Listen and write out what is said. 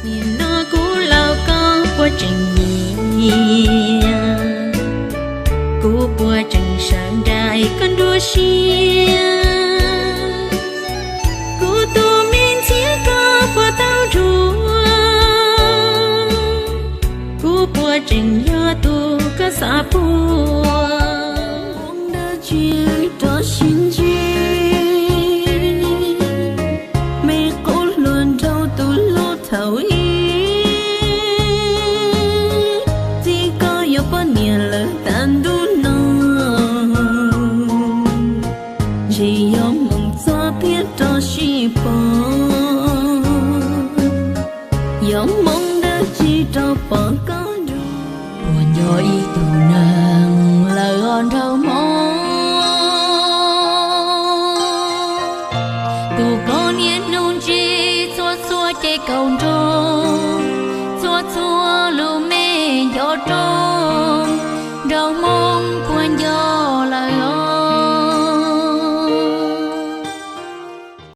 Nim no kuv laus koj puas tseem nyiam, kuv puas tseem sawv nraim koj nruab siab. Kuv tus me ntxhiab koj puas tau dhuav, kuv puas tseem yog tus koj xav puag. Hmoov dab tsi rov sib ntsib, me qub hluas nraug tus hlub thaum ub, txij koj yuav poj niam lawm tas ntuj no, ntshe yog hmoov txog thiaj rov sib pom. Yog hmoov dab tsi rov pom koj dua, puas nco ib tug neeg lawm os nraug hmoob. Tus poj niam hnub ntsib txhua txhua ces kaum nroog, txhua txhua lub me nco rau nraug hmoob.